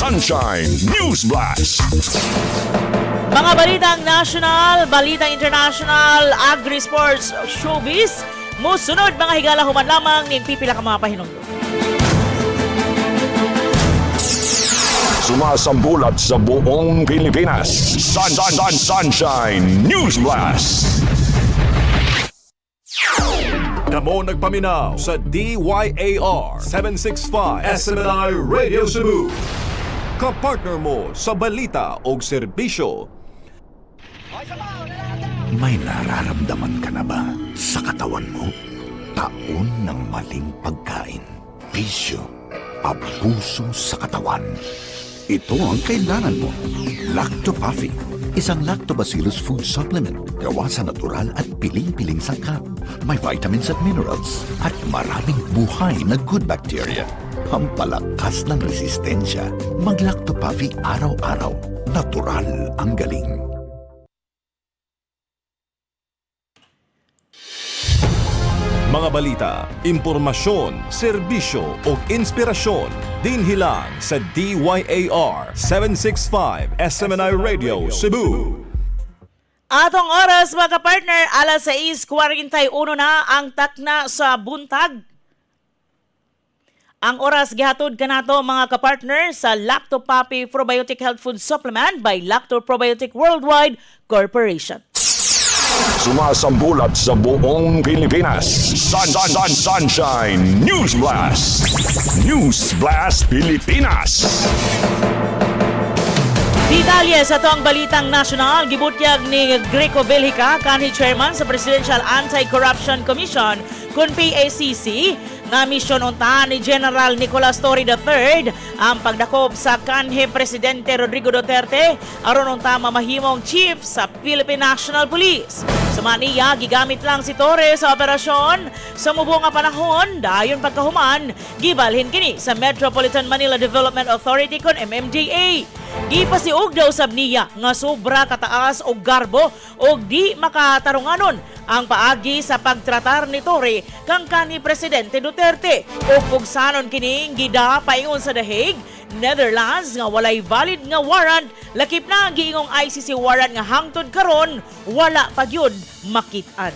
Sunshine News Blast. Mga balitang national, balitang international, agri-sports, showbiz, musunod, mga higala, human lamang ning pipila ka mga pahinungdon. Sumasambulat sa buong Pilipinas. Sun, Sun, Sun, Sunshine News Blast. Kamo nagpaminaw sa DYAR 765 SMNI Radio Cebu. Kapartner mo sa balita o serbisyo. May nararamdaman ka na ba sa katawan mo? Taon ng maling pagkain, bisyo, abuso sa katawan. Ito ang kailangan mo. Lactopuffy. Isang lactobacillus food supplement gawa sa natural at piling-piling sangkap. May vitamins at minerals at maraming buhay na good bacteria. Pampalakas ng resistensya. Mag-Lactopuffy araw-araw. Natural ang galing. Mga balita, impormasyon, serbisyo ug inspirasyon dinhi lang sa DYAR 765 SMNI Radio Cebu. Atong oras, mga kapartner, alas 6:41 na ang takna sa buntag. Ang oras gihatod kanato, mga kapartner, sa Lacto Papi Probiotic Health Food Supplement by Lacto Probiotic Worldwide Corporation. Sumasambulat sa buong Pilipinas. Sun, Sun, Sun, Sunshine News Blast. News Blast Pilipinas. Detalye sa atong balitang nasyonal, gibutyag ni Greco Belgica, kanhi chairman sa Presidential Anti-Corruption Commission kun PACC, nga misyon unta ni General Nicolas Torre III ang pagdakop sa kanhi Presidente Rodrigo Duterte aron unta mamahimong chief sa Philippine National Police. Sama niya, gigamit lang si Torre sa operasyon sa mubo nga panahon, dayon pagkahuman, gibalhin kini sa Metropolitan Manila Development Authority kon MMDA. Gipasiug daw sab niya nga sobra kataas og garbo og di makatarunganon ang paagi sa pagtratar ni Torre kang kanhi Presidente Duterte ug pugsanon kining gida paingon sa The Hague, Netherlands, nga walay valid nga warrant, lakip na ang giingong ICC warrant nga hangtod karon wala pa gyud makit-an.